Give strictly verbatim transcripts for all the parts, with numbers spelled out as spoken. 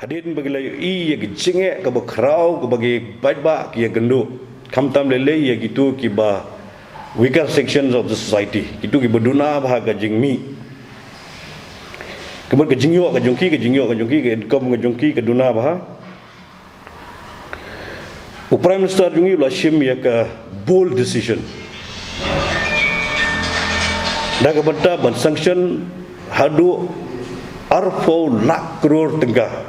Hadien ba ki la ïohi ïa ki jingeh kaba khraw kaba ki paidbah ki ïakynduh, khamtam lei lei ïa kito kiba weaker sections of the society, kito kiba duna bha ka jingmih, ka mut ka jingïoh ka jong ki, ka jingïoh ka jong ki, ka income ka jong ki ka duna bha. U Prime Minister jong ngi u la shim ïa ka bold decision da ka bynta ban sanction haduh arphew lak klur tyngka,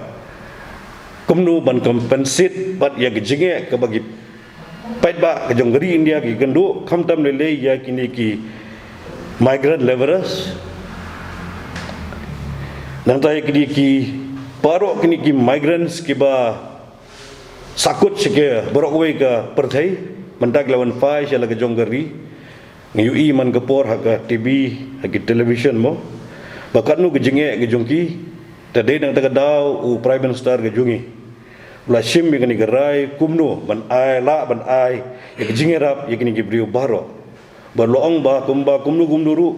kumno ban compensate pat ïa ka jingeh kaba ki paidbah ka jong ka ri India ki kynduh, khamtam lei lei ïa kine ki migrant labourers. Nangta ïa kine ki, baroh kine ki migrants kiba sahkut sha ka baroh kawei ka pyrthei, mynta ki la wan phai sha la ka jong ka ri. Ngi ïohi man ka por ha ka T V, ha ki television mo, ba katno ka jingeh ka jong ki. Te dei nangta ka daw u Prime Minister ka jong ngi u la shim ïa kane ka rai kumno ban ai, lah ban ai ïa ka jingïarap ïa kine ki briew baroh. Ba la ong ba kumba kumno kumno ruh,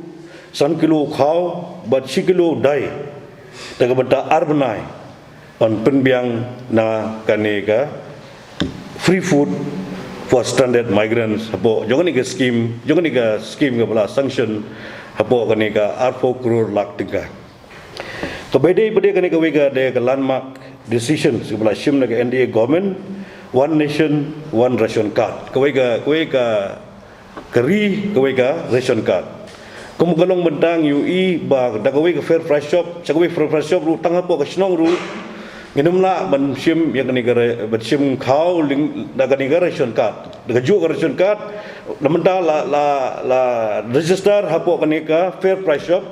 san kilo khaw bad shi kilo dai, da ka bynta ar bnai, yn pynbiang na kane ka free food for stranded migrants hapoh jong kane ka scheme, jong kane ka scheme kaba la sanction hapoh kane ka arphew klur lak tyngka. Kaba dei pat kane kawei ka dei ka landmark decision kaba la shim na ka N D A government, one nation, one ration card. Kawei ka, kawei ka ka ri, kawei ka ration card. Kum ka long bynta ngi ïohi ba da kawei ka Fair Price Shop sha kawei Fair Price Shop ruh, tang hapoh ka shnong ruh, ngin ym lah ban shim ïa kane ka re-, ban shim khaw lyngba da kane ka ration card. Da kajuh ka ration card, da mynta la, la, la register hapoh kane ka Fair Price Shop.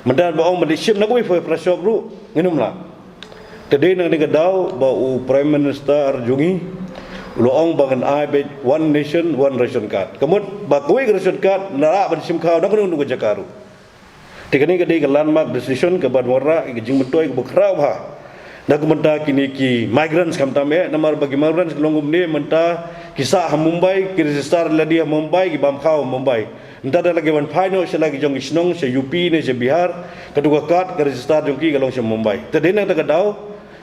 Mynta ba ong ban shim na kawei Fair Price Shop ruh, ngin ym lah. Te dei na kane ka daw ba u Prime Minister jong ngi u la ong ba ngan ai beit one nation, one ration card. Ka mut ba kawei ka ration card ngi lah ban shim khaw na kano kano ka jaka ruh. Te kane ka dei ka landmark decision kaban wanrah ïa ka jingmyntoi kaba khraw bha na ka bynta kine ki migrants, khamtam eh, namar ba ki migrants ki long kumne, mynta ki sah ha Mumbai, ki register lade ha Mumbai, ki bam khaw ha Mumbai. Nangta da la ki wan phai noh sha la ki jong ki shnong, sha U P ne sha Bihar, kato ka card ka register jong ki ka long sha Mumbai. Te dei nangta ka daw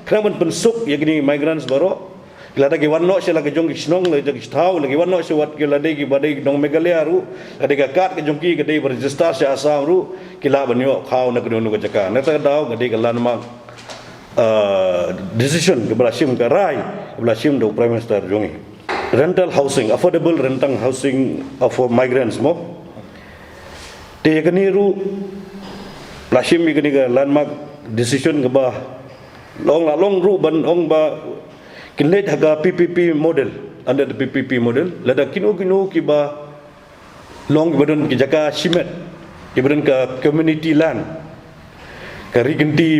khnang ban pynsuk ïa kine migrants baroh. Lada ki wan noh sha la ki jong ki shnong, la ki jong ki thaw, la ki wan noh sha wat ki, lada ki ba dei ki nong Meghalaya ruh, lada ka card ka jong ki ka dei ba register sha Assam ruh, ki lah ban ïoh khaw na kano kano ka jaka. Nangta ka daw ka dei ka landmark, uh, decision kaba la shim, ka rai kaba la shim da u Prime Minister jong ngi. Rental housing, affordable rental housing for migrants mo. Te ïa kane ruh la shim ïa kane ka landmark decision kaba long, la long ruh ban ong ba kin leit ha ka P P P model, under the P P P model, lada kino kino kiba long kiba don ki jaka shimet, kiba don ka community land, ka ri kynti,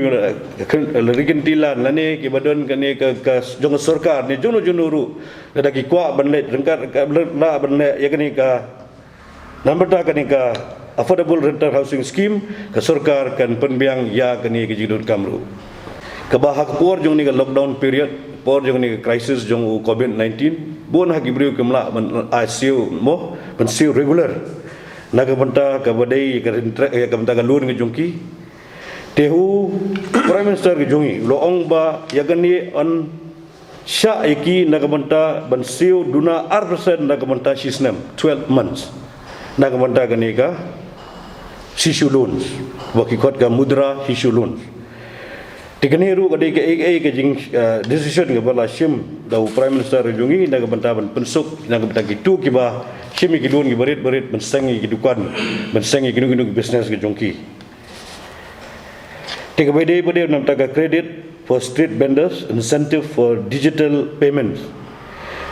ka ri kynti land, lane kiba don kane ka, ka jong ka sorkar ne jong no jong no ruh, lada ki kwah ban leit ryngkat ka, lah ban leit ïa kane ka, na ka bynta kane ka Affordable Rental Housing Scheme, ka sorkar kan pynbiang ïa kane ka jingdonkam ruh. Kaba ha ka por jong kane ka lockdown period, por jong kane ka crisis jong u covid nineteen, bun ha ki briew kim lah ban ai siew mo, ban siew regular na ka bynta kaba dei ka rentra-, ïa ka bynta ka loan ka jong ki. Te u Prime Minister ka jong ngi u la ong ba ïa kane yn shah ïa ki na ka bynta ban siew duna ar percent na ka bynta shisnem, twelve months, na ka bynta kane ka shishu loans, ba ki khot ka Mudra Shishu Loans. Te kane ruh ka dei kaei kaei ka jing, eh, decision kaba la shim da u Prime Minister jong ngi na ka bynta ban pynsuk na ka bynta kito kiba shim ïa ki loan kiba rit ba rit, ban seng ïa ki dukan, ban seng ïa kino kino ki business ka jong ki. Te kaba dei pat na ka bynta ka credit for street vendors, incentive for digital payments.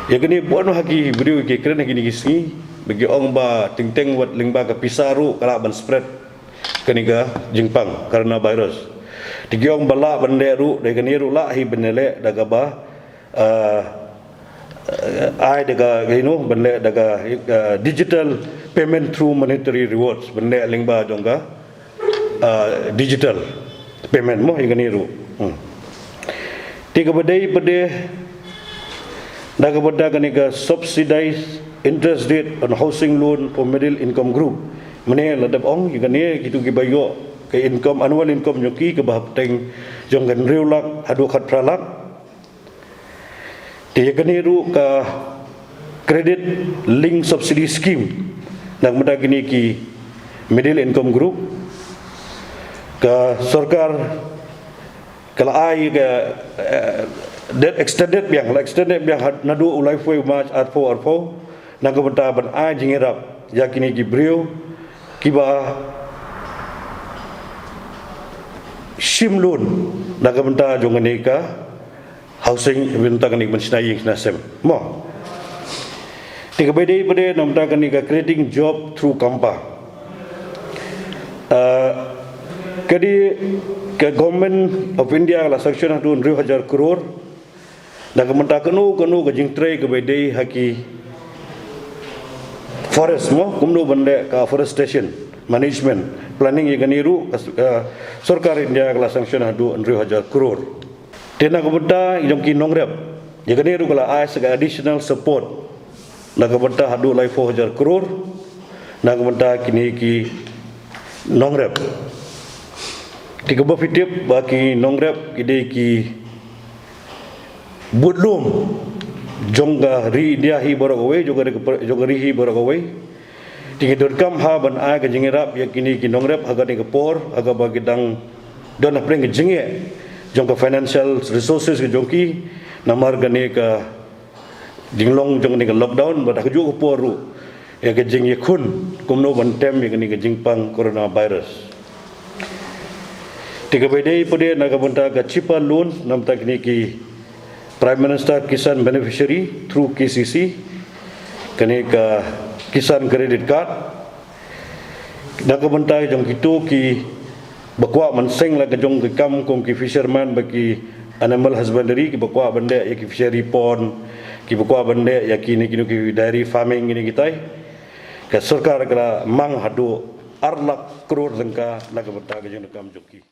Ïa kane bun ha ki briew ki kren ha kine ki sngi, ba ki ong ba teng teng wat lyngba ka pisa ruh ka lah ban spread kane ka jingpang coronavirus. Te ki ong ba lah ban leh ruh, dei kane ruh lah hi ban leh da kaba, ah, ah, ai da ka, you know, ban leh da ka, ah, digital payment through monetary rewards, ban leh lyngba jong ka, ah, digital payment mo, ïa kane ruh. Hmm. Te kaba dei pat na ka bynta kane ka subsidized interest rate on housing loan for middle income group. Mynne la dep ong ïa kane, kito kiba ïoh ka income, annual income jong ki kaba hapdeng jong ka hynriew lak haduh khatphra lak. Te ïa kane ruh ka Credit Linked Subsidy Scheme na ka bynta kine ki middle income group, ka sorkar ka la ai ka, eh, date extended biang, la extended biang had-, naduh u laiphew March arphew arphew, na ka bynta ban ai jingïarap ïa kine ki briew kiba shim loan na ka bynta jong kane ka housing, bynta kane ka ban shna ïing shna sem. Mo. Te kaba dei pat de na ka bynta kane ka Creating Job Through CAMPA. Ah, ka dei ka Government of India ka la sanction haduh hynriew hajar klur na ka bynta kano kano ka jingtrei kaba dei ha ki forest, mo, kumno ban leh ka afforestation management planning. Ïa kane ruh ka, ka sorkar India ka la sanction haduh hynriew hajar klur. Te na ka bynta jong ki nongrep, ïa kane ruh ka la ai sa ka additional support na ka bynta haduh laiphew hajar klur na ka bynta kine ki nongrep. Te kaba phi tip ba ki nongrep ki dei ki budlum jong ka ri India hi baroh kawei, jong ka ri, jong ka ri hi baroh kawei. Te ngi donkam ha ban ai ka jingïarap ïa kine ki nongrep ha kane ka por, ha kaba ki dang don hapdeng ka jingeh jong ka financial resources ka jong ki, namar kane ka jinglong jong kane ka lockdown, bad ha kajuh ka por ruh ïa ka jingïakhun kumno ban tem ïa kane ka jingpang coronavirus. Te kaba dei pat de na ka bynta ka cheaper loan na ka bynta kine ki Prime Minister Kisan Beneficiary through K C C, kane ka Kisan Credit Card. Na ka bynta jong kito kiba kwah ban seng la ka jong ki kam kum ki fisherman bad ki animal husbandry, kiba kwah ban leh ïa ki fishery pond, kiba kwah ban leh ïa kine kine ki dairy farming kine kitai, ka sorkar ka la mang haduh ar lak klur tyngka na ka bynta ka jingdonkam jong ki.